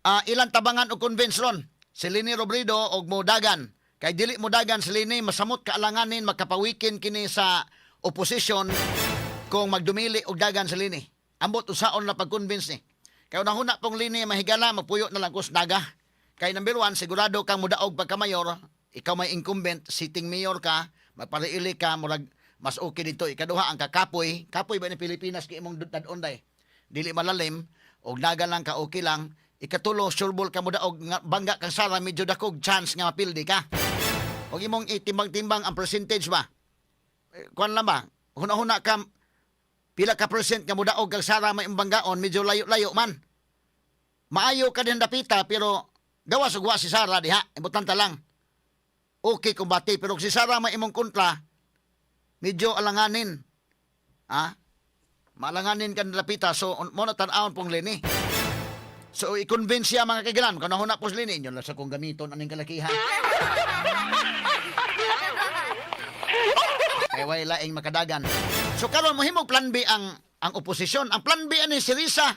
Ilang tabangan og convince ron si Leni Robredo og modagan. Kay dili modagan si Leni, masamot kaalanganin, makapawikin kini sa opposition kung magdumili og dagan si Leni. Ambot usaon na pag-convince ni. Kay unahuna pong Leni, mahigala, magpuyo na lang kus Naga. Kay number one, sigurado kang mudaog pagka-mayor, ikaw may incumbent, sitting mayor ka, magpariili ka, murag mas okay dito. Ikaduha, ang kakapoy, kapoy ba ni Pilipinas kay imong dad-on day. Dili malalim, og Naga lang ka, okay lang. Ikatulo, sureball ka mudaog, nga, bangga kang Sara, medyo dakog chance nga mapildi ka. Og imong itimbang-timbang ang percentage ba? Eh, kuan lang ba? Huna-huna ka, pila ka percent nga mudaog kag Sara may banggaon, medyo layo-layo man. Maayo ka din dapita, pero gawas ug wa si Sara diha, importante lang. Okay kumbate, pero kung si Sara may imong kontra, medyo alanganin. Ha? Maalanganin ka dapita, so mo na tan-awon pong Leni. So i-convince siya, mga kaigilan, kung nahuna po si Leni, inyo lang sa kong gamiton aning kalakihan. Kay way laing makadagan. So karon mohimog plan B ang oposisyon. Ang plan B ani si Risa.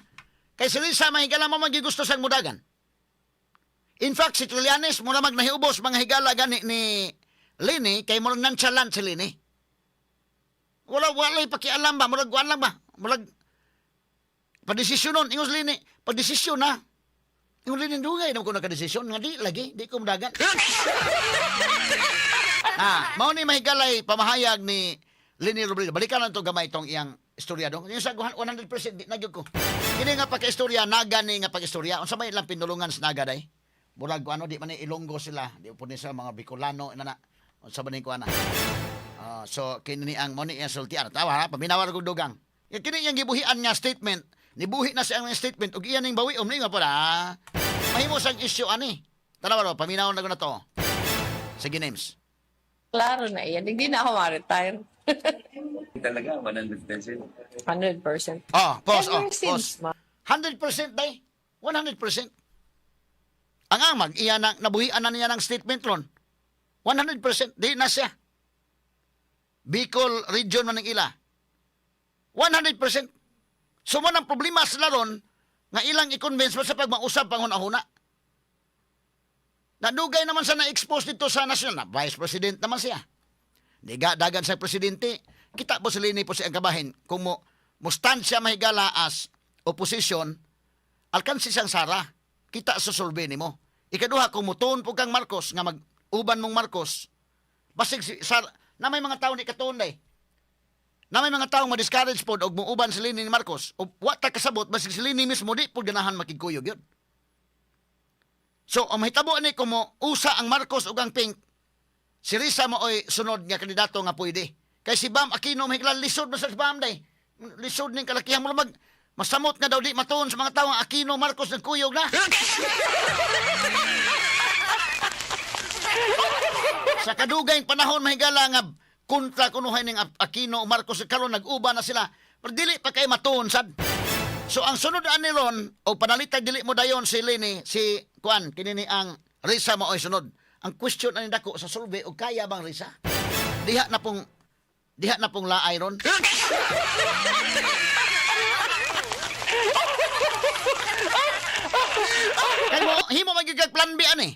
Kay si Risa, mahigala, mo magigusto sa mudagan. In fact, si Trillanes mura mag nahiubos, mga higala, gani ni Leni kay murag nonchalant si Leni. Wala walay pakialam ba, murag kuan lang ba? Murag padesisyonon ingos Leni, padesisyon na. Ingon Leni, dugay na ko nakadesisyon nga di lagi, di ko mudagan. Mao ni, mahigalay, pamahayag ni Leni Robredo. Balikan lang to gamay itong iyang istorya dong. Yung sa 100% di na gyud ko. Kini nga pagka-istorya, Naga ni nga pag-istorya. Unsa may ilang pinulungan sa Naga day? Murag ano, di man ni Ilonggo sila, di po ni sila mga Bicolano ina na. Unsa ba ni ko ana? Ah, so kini ni ang mo ni iyang sultian. Tawa ha, paminawar kog dugang. Ya, kini iyang gibuhian nga statement. Nibuhi na siya ang statement ug iyan ning bawiom ni nga para. Mahimo sang issue ani. Tanawa ro, paminaw na ko na to. Sige, names. Klaro na yan. Hindi na ako ma-retire. Talaga, 100%. 100%. Oh, pause, oh, Ever pause. since, ma. 100% day. 100%. Ang amag, iya na, nabuhian na niya ng statement ron. 100%. Di na siya. Bicol region man ang ila. 100%. So mo ng problema sila ron nga ilang i-convince pa sa pagmausap pang huna-huna. Nadugay naman sa na-expose dito sa national na vice president naman siya. Niga dagan sa presidente, kita po si Leni po siya ang kabahin kung mo stand siya, mahigala, as opposition, alkansi siyang Sara. Kita sa survey nimo. Ikaduha, kung mutuon po kang Marcos nga mag-uban mong Marcos, basig si Sara, na may mga tao ni katuon day. Na may mga tao ma-discourage pod og muuban si Leni ni Marcos. O wa ta kasabot, basig si Leni mismo di pod ganahan makigkuyog yun. So, ang mahitabo ni kung mo usa ang Marcos ug ang Pink, si Risa mo oy sunod nga kandidato nga pwede. Kay si Bam Aquino, mahigala, lisod man sa si Bam day. Lisod ning kalakihan mo mag masamot nga daw di matuon sa mga tao ang Aquino Marcos nagkuyog na. Sa kadugayng panahon, mahigala, nga kontra kunuhay ning Aquino o Marcos, karon nag-uba na sila. Pero dili pa kay matuon sad. So ang sunod ani ron o panalitag dili mo dayon si Leni, si kuan kini ni ang Risa mo oy sunod. Ang question ani dako sa survey og kaya bang Risa? Diha na pong laay ron. Kay mo himo man gyud kag plan B ani.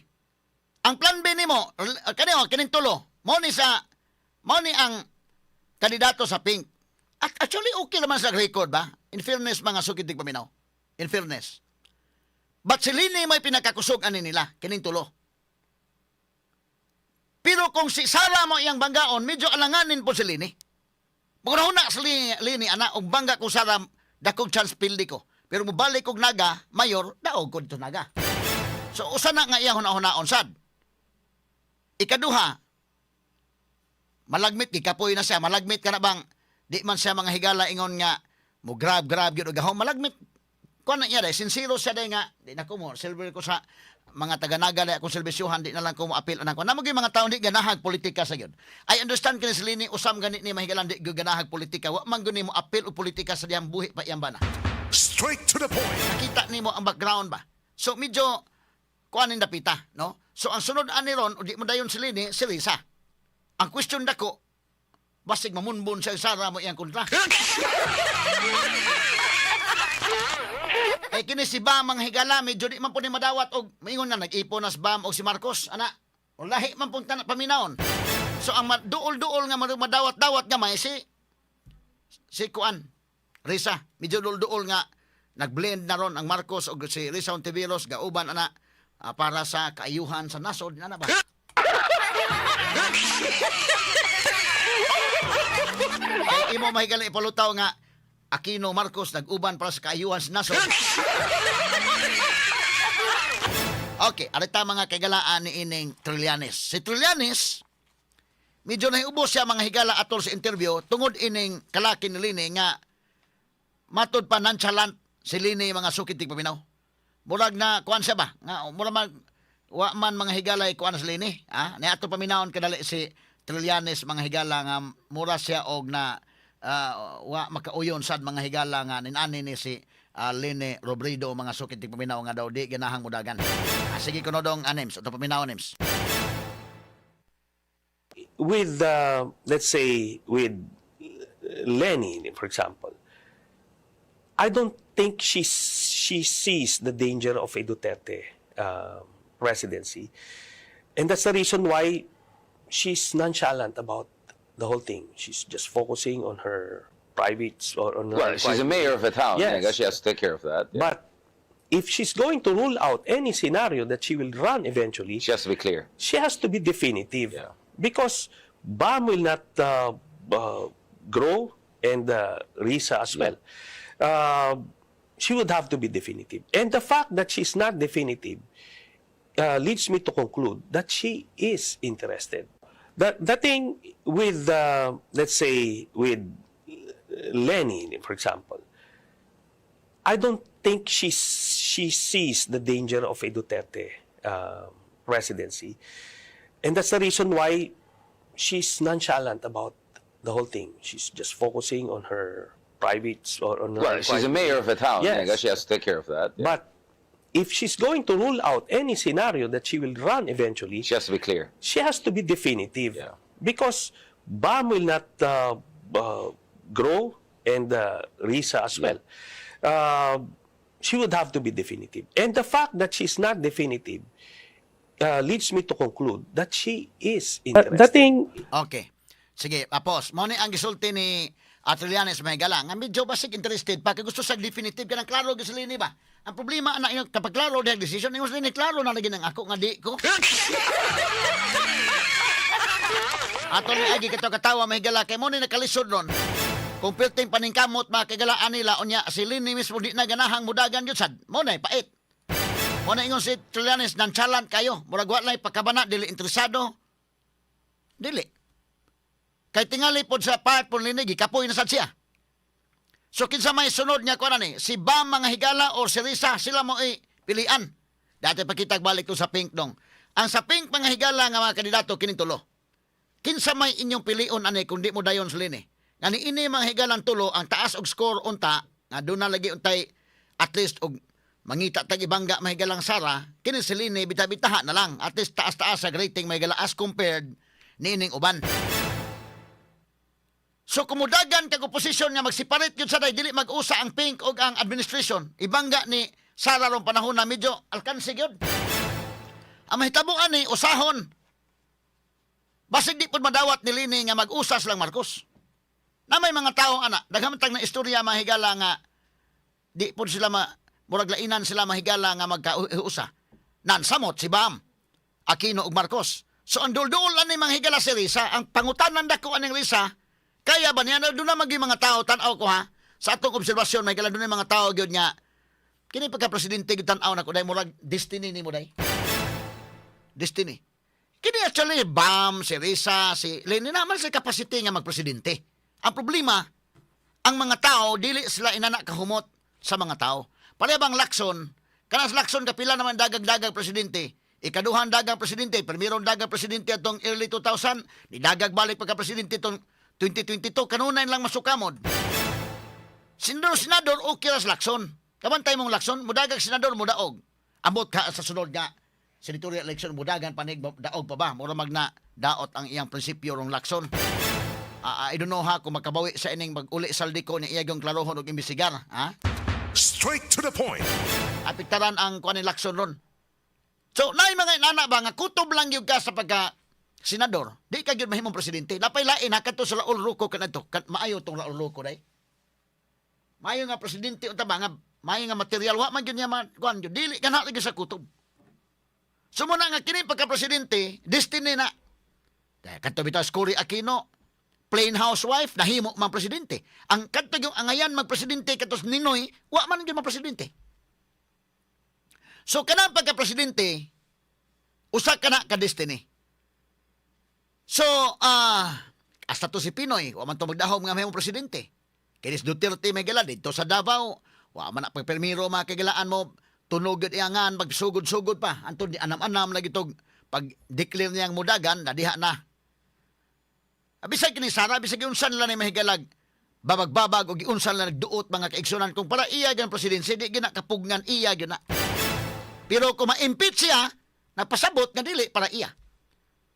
Ang plan B nimo kani oh, kining tulo. Mao ni ang kandidato sa Pink. At actually okay naman sa record ba? In fairness, mga sukid paminaw. In fairness. But si Leni may pinakakusog ani nila kining tulo. Pero kung si Sara mo iyang banggaon, medyo alanganin po si Leni. Pagkuna sa Leni, ana, og bangga ko Sara, dakog chance pildi ko. Pero mobalik og Naga, mayor, daog ko dito Naga. So usa na nga iya huna-hunaon sad. Ikaduha, malagmit gikapoy na siya, malagmit ka na bang di man siya, mga higala, ingon nga mo grab grab gyud og gahom, malagmit kuan na iya day, sincero siya day nga di na ko mo silver ko sa mga taga-Naga day akong serbisyuhan, di na lang ko mo appeal anang ko namo gyud mga tawo di ganahag politika sa gyud. I understand kini si Leni, usam gani ni, mahigalan, di gyud ganahag politika, wa man gyud nimo appeal og politika sa diyang buhi pa iyang bana. Straight to the point. Nakita nimo ang background ba, so medyo kuanin dapita, no? So ang sunod ani ron, di mo dayon si Leni, si Risa. Ang question dako, basig mamunbon siya Sara mo iyang kontra. Eh kini si Bam, mga higala, medyo di man po ni madawat og maingon na nag-ipon na si Bam og si Marcos ana. O lahi man pong paminawon. So ang duol-duol nga madawat-dawat gamay si kuan Risa, medyo duol-duol nga nagblend na ron ang Marcos og si Risa Hontiveros gauban ana, para sa kaayuhan sa nasod ana ba. Kay imo mahigala ipalutaw nga Aquino Marcos nag-uban para sa kaayuhan sa nasod. Okay, arita mga kaigalaan ni ining Trillanes. Si Trillanes, medyo nahiubos siya, mga higala, atol sa interview tungod ining kalaki ni Leni nga matod pa nonchalant si Leni, mga sukit tigpaminaw. Murag na kuan siya ba? Nga murag man wa man, mga higala, kuan sa Leni, ah? Ni ato paminawon kadali si Trillanes, mga higala, nga mura siya og na wa makauyon sad, mga higala, nga ninani ni si Leni Robredo, mga sukit tigpaminaw, nga daw di ganahang mudagan. Sige kuno dong anems, ato paminawon anems. With let's say with Leni, for example, I don't think she sees the danger of a Duterte presidency, and that's the reason why she's nonchalant about the whole thing. She's just focusing on her private or on her Well, she's a mayor of a town. Yes. I guess she has to take care of that. Yeah. But if she's going to rule out any scenario that she will run eventually, she has to be clear. She has to be definitive. Because Bam will not grow and Risa as well. She would have to be definitive. And the fact that she's not definitive leads me to conclude that she is interested. The thing with, let's say, with Leni, for example, I don't think she sees the danger of a Duterte presidency. And that's the reason why she's nonchalant about the whole thing. She's just focusing on her private or on her Well, she's a mayor of a town. I guess she has to take care of that. Yeah. But if she's going to rule out any scenario that she will run eventually, she has to be clear. She has to be definitive. Because Bam will not grow and Risa as well. She would have to be definitive. And the fact that she's not definitive leads me to conclude that she is interested. The thing Okay. Sige, tapos, mo ni ang gisulti ni Trillanes, may gala nga medyo basig interested pa kay gusto sa definitive kanang klaro gyud sa Leni ba. Ang problema ana ingon kapag klaro diha decision ingon sa Leni, klaro na lagi nang ako nga di ko. Ato ni agi kato katawa, may gala, kay mo ni nakalisod ron. Kung pirting paningkamot mga kagalaan nila unya si Leni mismo di na ganahang mudagan gyud sad. Mo na pait. Mo na ingon si Trillanes, nonchalant kayo. Murag wa lay pagkabana, dili interesado. Dili. Kay tingali pod sa part po Leni, gikapoy na sad siya. So kinsa may sunod niya ko ni, si Bam, mga higala, or si Risa, sila mo i pilian. Dati pakitag balik to sa pink dong. Ang sa pink, mga higala, nga mga kandidato kining tulo. Kinsa may inyong pilion ani kung di mo dayon sa Leni? Nga ni ini, mga higalang tulo ang taas og score unta nga doon na lagi untay at least og mangita tag ibangga mahigalang Sara, kini si Leni bita-bitaha na lang, at least taas-taas sa rating, mahigala, as compared niining uban. So kumudagan kag oposisyon nga magseparate yun sa day, dili mag-usa ang pink og ang administration. Ibangga ni Sara rong panahon na medyo alkansi gyud. Ang mahitabo ani usahon. Basig di pud madawat ni Leni nga mag-usas lang Marcos. Na may mga tao ana, daghan man tag na istorya, mahigala, nga di pud sila ma murag lainan sila, mahigala, nga magkausa. Nansamot si Bam, Aquino ug Marcos. So ang duldul ani, mga higala, si Risa, ang pangutanan dako aning Risa, kaya ba niya doon na maging mga tao, tan-aw ko ha, sa atong obserbasyon, may gala doon mga tao gyud nga kini pagka presidente gyud, tan-aw na ko dai murag destiny nimo dai. Destiny. Kini actually Bam, si Risa, si Leni naman sa capacity nga magpresidente. Ang problema, ang mga tao dili sila inana kahumot sa mga tao. Pareha bang Lacson, kanang sa Lacson kapila naman dagag-dagag presidente. Ikaduhan dagang presidente, primerong dagang presidente atong early 2000, ni dagag balik pagka presidente itong 2022, kanunay lang masukamod. Senador, senador, okay ra sa Lacson. Kabantay mong Lacson, mudagag senador, mudaog. Ambot ka sa sunod nga senatorial election, mudagan panig, daog pa ba? Mura magna daot ang iyang prinsipyo rong Lacson. I don't know ha kung makabawi sa ining mag-uli Zaldy Co ni iya gyung klarohon og imbisigar, ha? Straight Straight to the point. Apektaran ang kuan ni Lacson ron. So, naay mga inana ba nga kutob lang gyud ka sa pagka senador, di ka gyud mahimong presidente. Napay lain ha kadto sa Raul Roco kanadto. Kan maayo tong Raul Roco day. Maayo nga presidente unta ba nga maayo nga material, wa man gyud niya man kuan gyud, dili ka na lagi sa kutob. So muna nga kini pagka presidente, destiny na. Dahil kadto bitaw si Cory Aquino, plain housewife, nahimo man presidente. Ang kadto yung angayan magpresidente katos Ninoy, wa man gyud presidente. So kanang pagka-presidente, usa ka na ka destiny. So, hasta to si PNoy, wa man to magdahom nga mahimong presidente. Kay Duterte may gala dito sa Davao, wa man na pagpermiro mga kagilaan mo, tunog gyud iangan, magsugod-sugod pa. Anton di anam-anam lagi tog pag declare niyang mudagan, nadiha na. Bisag kini Sara, bisag giunsan lang ni mahigalag babag-babag o giunsan lang nagduot, mga kaigsunan, kung para iya gan presidency, di gina kapugnan iya gyud na. Pero kung ma-impeach siya, napasabot nga dili para iya.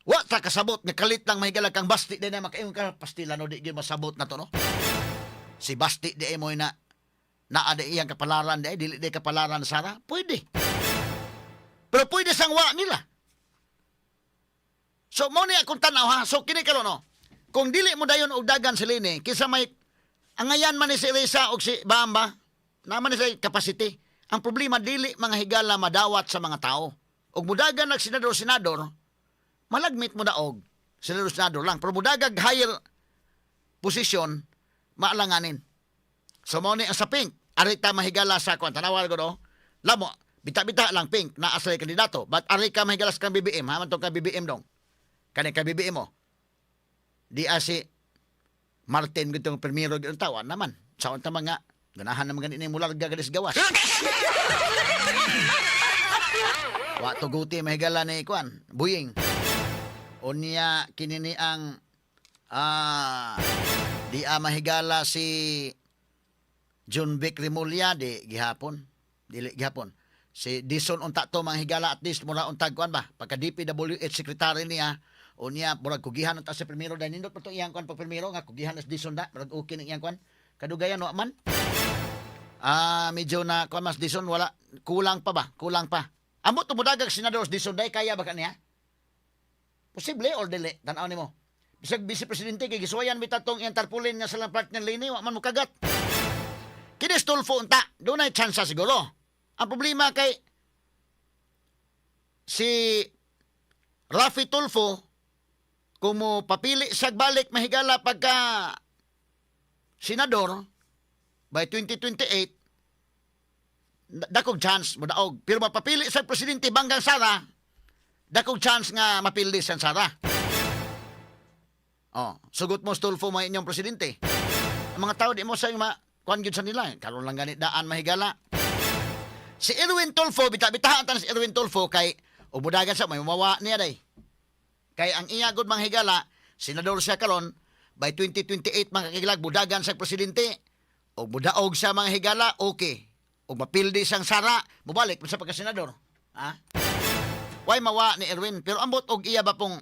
Wa ta kasabot nga kalit lang, mahigalag, kang Basti din na makaingon ka pastila no, di gyud masabot na to, no. Si Basti di mo na naa di iyang kapalaran di dili di kapalaran Sara, pwede. Pero pwede sang wa nila. So mo ni akong tanaw ha. So kini karon no. Kung dili mo dayon og dagan si Leni, kinsa may angayan man ni si Risa og si Bamba, naman ni sa capacity. Ang problema, dili mga higala madawat sa mga tao. Og mudagan nag senador senador, malagmit mo daog senador senador lang. Pero mudagag higher position, maalanganin. So mo ni ang sa pink, arita mahigala sa kwan. Tanawa ko no. Lamo, bita-bita lang pink na asay kandidato. But ari ka mahigala sa kang BBM, ha man tong kang BBM dong. Kani kang BBM mo. Di asi Martin gitong primero gyud tawa naman. Sa unta mga ganahan naman gani ni mularga gadis gawas. Wa tuguti mahigala ni kwan, Buying. Unya kini ni ang di a mahigala si John Vic Remulla, di gihapon. Dili gihapon. Si Dison unta to mga higala, at least mura untag kuan ba pagka DPWH secretary niya. Unya murag kugihan unta sa primero dahil nindot pa to iyang kuan pag primero nga kugihan as Dison da, murag okay ning iyang kuan kadugayan wa man. Medyo na kuan mas Dison, wala, kulang pa ba, kulang pa. Ambot tumudagag senador Dison day, kaya ba kaniya? Posible or dili, tan-aw nimo. Bisag vice presidente kay gisuwayan bitaw tong iyang tarpulin nga sa lang partner Leni, wa man mo kagat. Kini Tulfo unta, dunay tsansa siguro. Ang problema kay si Rafi Tulfo, kung mo papili sa balik mahigala pagka senador by 2028, dakong chance mo daog. Pero mapapili sa presidente banggang Sara, dakong chance nga mapili sa Sara. Oh, sugot mo Tulfo may inyong presidente. Ang mga tao di mo sa ma kuan gyud sa nila. Karon lang gani daan mahigala. Si Erwin Tulfo, bita-bitahan tan si Erwin Tulfo kay umudagan sa may mawa niya day. Kay ang iya gud mga higala, senador siya karon, by 2028 mga kagilag budagan sa presidente. O budaog sa mga higala, okay. O mapildi siyang Sara, mubalik sa pagka-senador. Ha? Way mawa ni Erwin, pero ambot og iya ba pong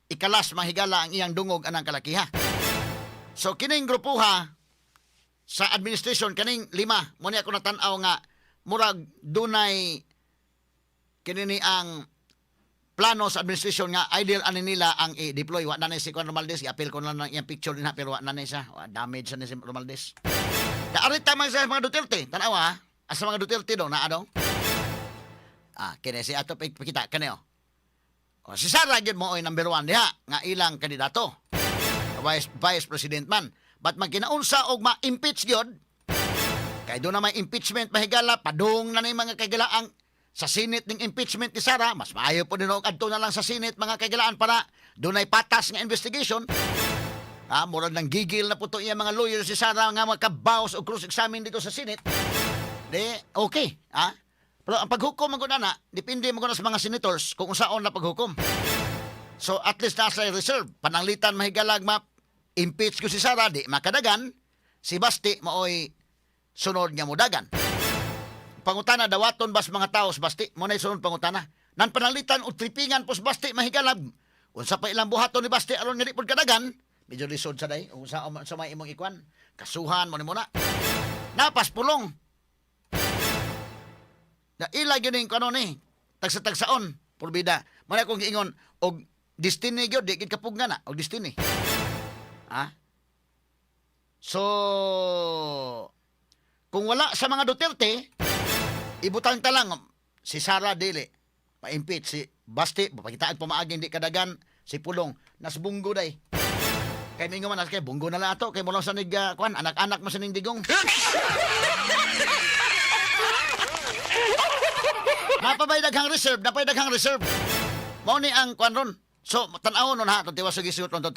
ikalas mahigala ang iyang dungog anang kalakiha. So kining grupuha sa administration, kaning lima mo ni ako natan-aw nga murag dunay kini ni ang plano sa administration nga ideal ani nila ang i-deploy. Wa na ni si Juan Romualdez, i-appeal ko na lang iyang picture dinha, pero wa na ni siya. Wa damage na ni si Romualdez. Daari tama sa mga Duterte, tan-awa ha. Asa mga Duterte do naa dong? Kini si ato pakita kani oh. O, si Sara gyud mo oy number 1 diha nga ilang kandidato. Vice President man. But magkinaunsa og ma-impeach gyud, kay doon na may impeachment mahigala, padung na ni mga kaigalaan sa Senate ning impeachment ni Sara, mas maayo po din og adto na lang sa Senate mga kaigalaan para dunay patas nga investigation. Murag nang gigil na po to iya mga lawyer si Sara nga makabaws og cross-examine dito sa Senate. Di, okay. Ha? Pero ang paghukom man gud ana, depende man gud na sa mga senators kung unsaon na paghukom. So at least nasa reserve. Pananglitan mahigalag ma impeach ko si Sara, di makadagan, si Basti maoy sunod nga mudagan. Pangutana, dawaton bas mga tao sa Basti? Mo na sunod pangutana. Nan pananglitan og tripingan pos Basti mahigalag. Unsa pa ilang buhaton ni Basti aron nga di pud kadagan? Medyo lisod sa day. Unsa sa may imong ikuan? Kasuhan mo ni muna. Napas pulong. Na ila gyud ning kuno ni. Tagsa-tagsaon purbida. Mao na akong giingon og destiny gyud, di gid kapugna na og destiny. Ha? So kung wala sa mga Duterte, ibutang ta lang si Sara, dili ma-impeach, si Basti pakitaan pamaaging di kadagan, si Pulong nas Bong Go day. Kay mingo man kay Bong Go na lang ato kay mo lang sa nig kuan, anak-anak mo sa ning Digong. Napabay daghang reserve, napay daghang reserve. Mao ni ang kuan ron. So tan-awon nun ha, tiwas og isuot ron totoo.